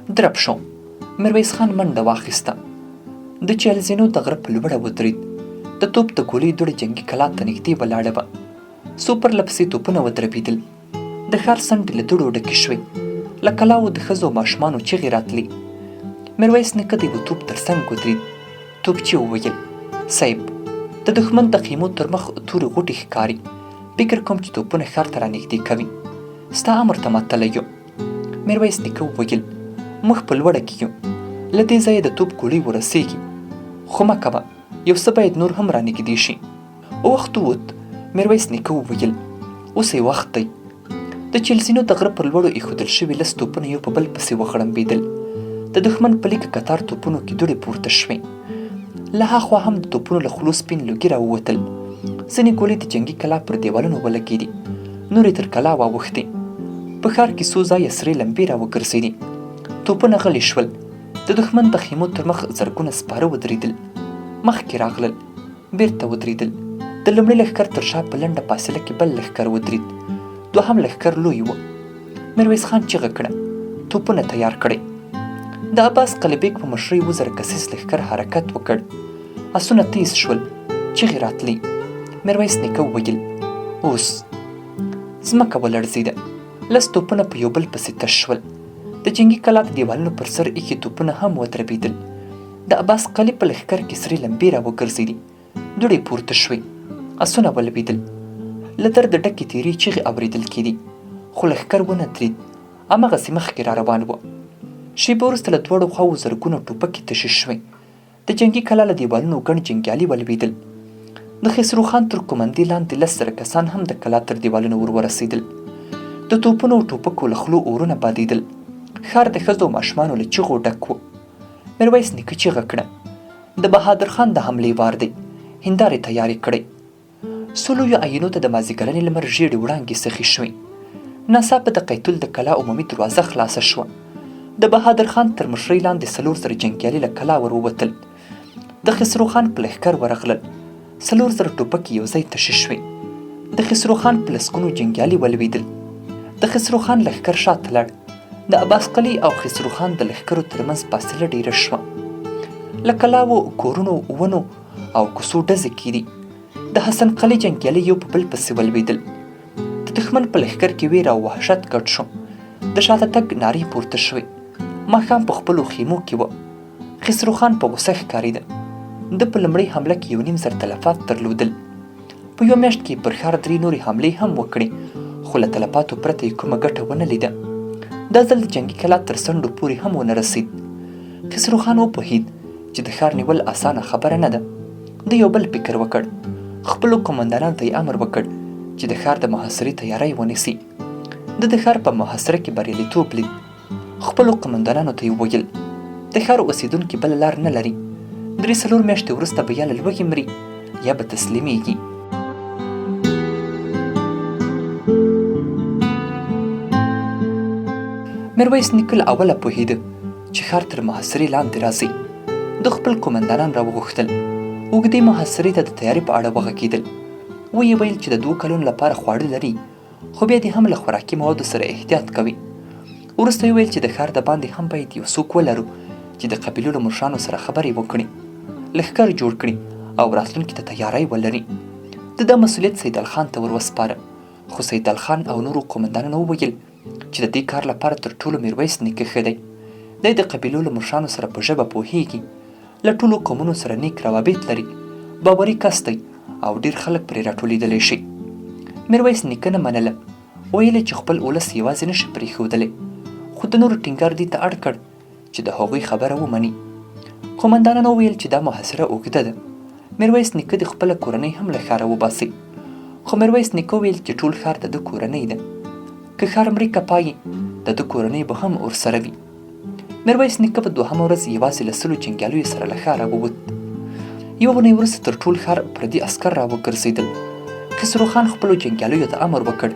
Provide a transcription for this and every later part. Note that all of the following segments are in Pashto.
درب شو. میرویس خان منډه واخیسته. د چهلزینو د غره په لوړه ودرید. د توپ د ګولۍ دوړې جنګي کلا ته نږدې ولاړه وه. څو پرله پسې توپونه ودربېدل. د ښار څنډې له دوړو ډکې شوې. له کلاوو د ښځو او ماشومانو چیغې راتلې. میرویس نیکه د یوه توپ تر څنګ ودرید. توپچي وویل، صیب! د دښمن د خیمو تر مخ تورې غوټې ښکاري. فکر کوم چې توپونه ښار ته رانږدې کوي. ستا امر ته ماتلی یو. میرویس نیکه وویل، موږ په لوړه کې یو. له دې ځایه د توپ ګولۍ ورسیږي. خو مه کوه، یو څه باید نور هم رانږدې شي. وخت ووت. میرویس نیکه وویل، اوس یې وخت دی. د چلزینو د غره پر لوړو ایښودل شوي لس توپونه یو په بل پسې وغړمبېدل. د دښمن په لیکه کتار توپونو کې دوړې پورته شوې. له هاخوا هم د توپونو له خولو سپین لوګي راووتل. ځینې ګولۍ د جنګي کلا پر دیوالونو ولګېدې، نورې تر کلا واوښتې. په ښار کې څو ځایه سرې لمبې راوګرځېدې. توپونه غلي شول. د دښمن د خیمو تر مخ زرګونه سپاره ودرېدل. مخکې راغلل. بېرته ودرېدل. د لومړي لښکر تر شا په لنډه فاصله کې بل لښکر ودرېد. دوهم لښکر لوی و. میرویس خان چیغه کړه، توپونه تیار کړئ. د عباس قلبیک په مشرۍ 7000 کسیز لښکر حرکت وکړ. اسونه تیز شول، چیغې راتلې. میرویس نیکه وویل، اوس. ځمکه ولړزېده. لس توپونه په یو بل پسې تش شول. د جنګي کلا د دیوالونو پر سر ایښي توپونه هم ودربېدل. د عباس قلي په لښکر کې سرې لمبې راوګرځېدې، دوړې پورته شوې، اسونه ولوېدل. له درده ډکې تیرې چیغې اورېدل کېدې، خو لښکر ونه درېد، هماغسې مخکې را روان و. شېبه وروسته له دواړو خواوو زرګونه ټوپکې تشې شوې. د جنګي کلا له دیوالونو ګڼ جنګیالي ولوېدل. د خسرو خان تر قومندې لاندې 10,000 کسان هم د کلا تر دیوالونو ور ورسېدل. د توپونو او ټوپکو له خولو اورونه بادېدل. ښار د ښځو او ماشومانو له چیغو ډک و. میرویس نیکه چیغه کړه، د بهادر خان د حملې وار دی، هندارې تیارې کړئ. څو لویو آیینو ته د مازیګرني لمر ژیړې وړانګې سخي شوې. ناڅاپه د قیتول د کلا عمومي دروازه خلاصه شوه. د بهادر خان تر مشرۍ لاندې 4000 جنګیالي له کلا ور ووتل. د خسرو خان په لښکر ورغلل. 4000 ټوپکې یو ځای تشې شوې. د خسرو خان په لسګونو جنګیالي ولوېدل. د خسرو خان لښکر شاته لاړ. د عباس قلي او خسرو خان د لښکرو ترمنځ فاصله ډېره شوه. له کلاوو، کورونو، ونو او کوڅو ډزې کېدې. د حسن قلي جنګیالي یو په بل پسې ولوېدل. د دښمن په لښکر کې وېره او وحشت ګډ شو. د شاته تګ نارې پورته شوې. ماښام په خپلو خیمو کې و. خسرو خان په غوسه ښکارېده. ده په لومړۍ حمله کې 1500 تلفات درلودل. په یوه میاشت کې پر ښار درې نورې حملې هم وکړې، خو له تلفاتو پرته یې کومه ګټه ونه لیده. دا ځل د جنګي کلا تر څنډو پورې هم ونه رسید. خسرو خان وپوهید چې د ښار نیول اسانه خبره نه ده. ده یو بل فکر وکړ. خپلو قومندانانو ته یې امر وکړ چې د ښار د محاصرې تیاری ونیسي. ده د ښار په محاصره کې بریالیتوب لید. خپلو قومندانانو ته یې وویل، د ښار اوسېدونکي بله لار نه لري، درې څلور میاشتې وروسته به یا له لوږې مري یا به تسلیمېږي. میرویس نیکه له اوله پوهېده چې ښار تر محاصرې لاندې راځي. ده خپل قومندانان راوغوښتل، اوږدې محاصرې ته د تیاري په اړه وغږېدل. ویې ویل چې د دوو کلونو لپاره خواړه لري، خو بیا دې هم له خوراکي موادو سره احتیاط کوي. وروسته یې وویل چې د ښار د باندې هم باید یو څوک ولرو چې د قبیلو له مشرانو سره خبرې وکړي، لښکر جوړ کړي او راتلونکي ته تیاری ولري. ده دا مسؤلیت سیدال خان ته ور وسپاره، خو سیدال خان او نورو قومندانانو وویل چې د دې کار لپاره تر ټولو میرویس نیکه ښه دی. دی د قبیلو له مشرانو سره په ژبه پوهیږي، له ټولو قومونو سره نیک روابط لري، باوري کس دی او ډېر خلک پرې راټولېدلی شي. میرویس نیکه نه منله، ویل یې چې خپل ولس یوازې نه شي پرېښودلی، خو د نورو ټینګار دې ته اړ کړ چې د هغوی خبره ومني. قومندانانو ویل چې دا محاصره اوږده ده، میرویس نیکه دې خپله کورنۍ هم له ښاره وباسي. خو میرویس نیکه ویل چې ټول ښار د ده کورنۍ ده، که ښار مري که پایي، د ده کورنۍ به هم ورسره وي. میرویس نیکه په دوهمه ورځ یوازې له 100 جنګیالیو سره له ښاره ووت. یوه اونۍ وروسته تر ټول ښار پردي عسکر راوګرځېدل. خسرو خان خپلو جنګیالیو ته امر وکړ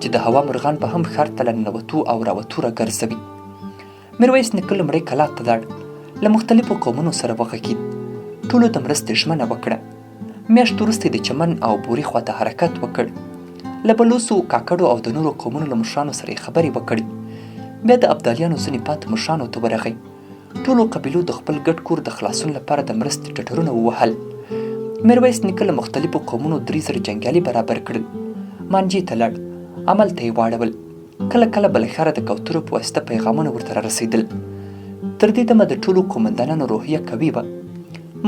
چې د هوا مرغان به هم ښار ته له ننوتو او راوتو راګرځوي. میرویس نیکه لومړی کلا ته لاړ، له مختلفو قومونو سره وغږېد، ټولو د مرستې ژمنه وکړه. میاشت وروسته یې د چمن او بوري خواته حرکت وکړ. له بلوڅو، کاکړو او د نورو قومونو له مشرانو سره یې خبرې وکړې. بیا د ابدالیانو ځینې پاتې مشرانو ته ورغی. ټولو قبیلو د خپل ګډ کور د خلاصون لپاره د مرستې ټټرونه ووهل. میرویس نیکه له مختلفو قومونو 3000 جنګیالي برابر کړل. مانجې ته لاړ، عمل ته یې واړول. کله کله به له ښاره د کوترو په واسطه پیغامونه ورته رارسېدل. تر دې دمه د ټولو قومندانانو روحیه قوي وه.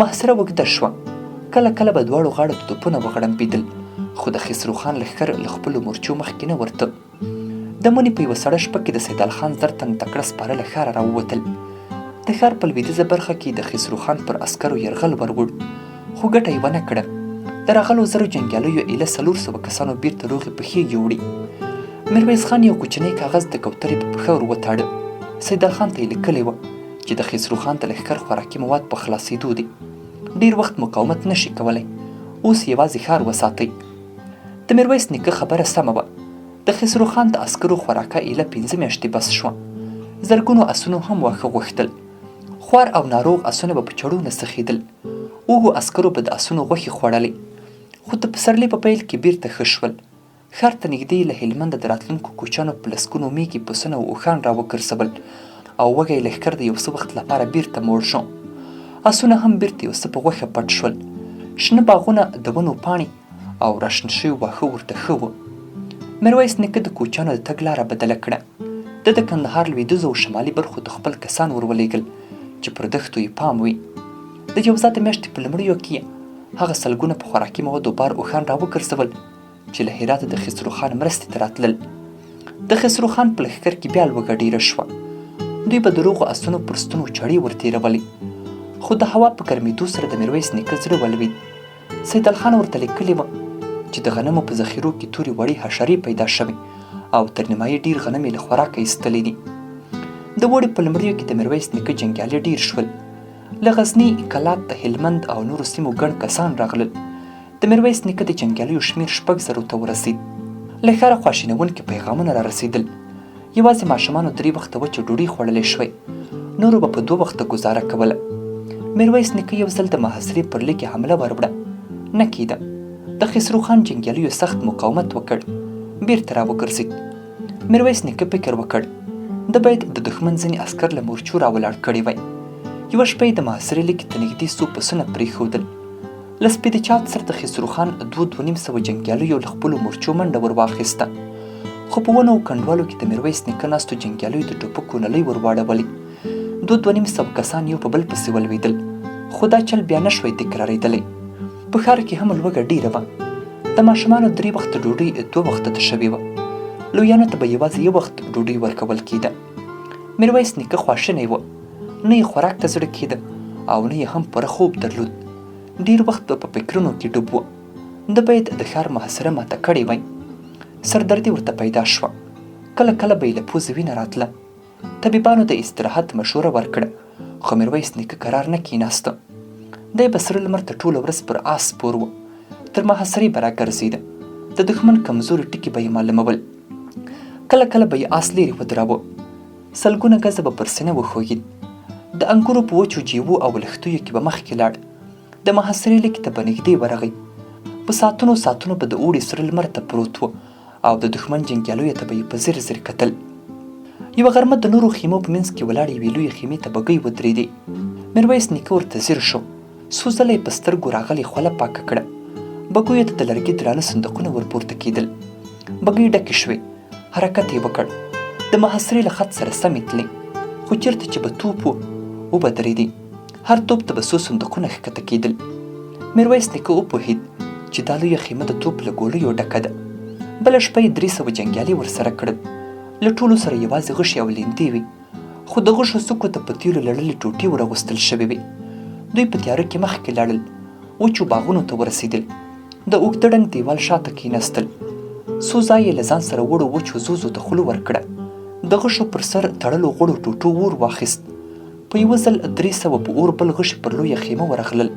محاصره اوږده شوه. کله کله به دواړو غاړو ته توپونه وغړمبېدل، خو د خسرو خان لښکر له خپلو مورچو مخکې نه ورته. د مني په یوه سړه شپه کې د سیدال خان 1000 تنه تکړه سپاره له ښاره راووتل. د ښار په لویدیځه برخه کې د خسرو خان پر عسکرو یرغل وروړ، خو ګټه یې ونه کړه. د راغلو 1000 جنګیالیو ایله 400 کسانو بیرته روغې پښې یوړې. میرویس خان یو کوچنی کاغذ د کوترې په پښه ور وتاړه. سیدال خان ته یې لیکلی وه چې د خسرو خان د لښکر خوراکي مواد په خلاصېدو دي، ډېر وخت مقاومت نه شي کولی، اوس یوازې ښار وساتئ. د میرویس نیکه خبره سمه وه. د خسرو خان د عسکرو خوراکه ایله 5 میاشتې بس شوه. زرګونو اسونو هم واښه غوښتل. خوار او ناروغ اسونه به په چړو نه څخېدل. وږو عسکرو به د اسونو غوښې خوړلې. خو د پسرلي په پیل کې بیرته ښه شول. ښار ته نږدې له هلمنده د راتلونکو کوچیانو په لسګونو میږي، پسونه او اوښان راوګرځول او وږی لښکر د یو څه وخت لپاره بیرته موړ شو. اسونه هم بیرته یو څه په غوښه پټ شول. شنه باغونه، د ونو پاڼې او راشن شوي واښه ورته ښه وو. میرویس نیکه د کوچیانو د تګ لاره بدله کړه. ده د کندهار لویدیځو او شمالي برخو ته خپل کسان ور ولېږل چې پر دښتو یې پام وي. د جوزا د میاشتې په لومړیو کې یې هغه سلګونه په خوراکي موادو بار اوښان راوګرځول چې له هراته د خسرو خان مرستې ته راتلل. د خسرو خان په لښکر کې بیا لوږه ډېره شوه. دوی به د روغو اسونو پر ستونو چړې ور تېرولې. خو د هوا په ګرمېدو سره د میرویس نیکه زړه ولوېد. سیدال خان ورته لیکلي وه چې د غنمو په ذخیرو کې تورې وړې حشرې پیدا شوې او تر نیمایي ډېر غنم یې له خوراکه ایستلي دي. د اوړي په لومړیو کې د میرویس نیکه جنګیالي ډېر شول. له غزني، کلات، هلمند او نورو سیمو ګڼ کسان راغلل. د میرویس نیکه د جنګیالیو شمېر 6000 ته ورسېد. له ښاره خواشینوونکي پیغامونه را رسېدل. یوازې ماشومانو 3 وخته وچه ډوډۍ خوړلی شوی، نورو به په 2 وخته ګوزاره کوله. میرویس نیکه یو ځل د محاصرې پر لیکې حمله وروړه، نه کېده. د خسرو خان جنګیالیو سخت مقاومت وکړ، بیرته راوګرځېد. میرویس نیکه فکر وکړ، ده باید د دښمن ځینې عسکر له مورچو راولاړ کړي وای. یوه شپه یې د محاصرې لیکې ته نږدې څو پسونه پرېښودل. له سپېده چات سره د خسرو خان 2، 250 جنګیالیو له خپلو مورچو منډه ور واخیسته. خو په ونو او کنډوالو کې د میرویس نیکه ناستو جنګیالیو د ټوپکو نلۍ ور واړولې. 2، 250 کسان یو په بل پسې ولوېدل، خو دا چل بیا نه شوی تکرارېدلی. په ښار کې هم لوږه ډېره وه. د ماشومانو 3 وخته ډوډۍ 2 وخته ته شوې وه. لویانو ته به یوازې یو وخت ډوډۍ ورکول کېده. میرویس نیکه خواشینی و. نه یې خوراک ته زړه کېده او نه یې هم پوره خوب درلود. ډېر وخت به په فکرونو کې ډوب و. ده باید د ښار محاصره ماته کړې وای. سردردي ورته پیدا شوه. کله کله به یې له پوزې وینه راتله. طبیبانو د استراحت مشوره ورکړه، خو میرویس نیکه کرار نه کیناسته. دی به سره لمر ته ټوله ورځ پر آس سپور و. تر محاصرې به راګرځېده. د دښمن کمزوري ټکي به یې معلومول. کله کله به یې آس لیرې ودراوه. سلګونه ګزه به پر سینه وښویېد. د انګورو په وچو جیوو او لښتیو کې به مخکې لاړ. د محاصرې لیکې ته به نږدې ورغی. په ساعتونو ساعتونو به د اوړي سره لمر ته پروت و او د دښمن جنګیالیو ته به یې په ځیر ځیر کتل. یوه غرمه د نورو خیمو په منځ کې ولاړې یوې لویې خیمې ته بګۍ ودرېدې. میرویس نیکه ورته ځیر شو. څو ځله یې په سترګو راغلې خوله پاکه کړه. بګیو ته د لرګي درانه صندوقونه ورپورته کېدل. بګۍ ډکې شوې. حرکت یې وکړ. د محاصرې له خط سره سمې تلې، خو چېرته چې به توپ و، وبه درېدې. هر توپ ته به څو صندوقونه ښکته کېدل. میرویس نیکه وپوهېد چې دا لویه خیمه د توپ له ګولیو ډکه ده. بله شپه یې 300 جنګیالي ورسره کړل. له ټولو سره یوازې غشي او لیندې وې، خو د غشو څوکو ته په تېلو لړلې ټوټې ور اغوستل شوې وې. دوی په تیاره کې مخکې لاړل، وچو باغونو ته ورسېدل. د اوږده ړنګ دیوال شاته کېناستل. څو ځای یې له ځان سره وړو وچو زوزو ته خوله ورکړه. د غشو پر سر تړلو غوړو ټوټو اور واخیست. په یوه ځل 300 په اور بل غشي پر لویه خیمه ورغلل.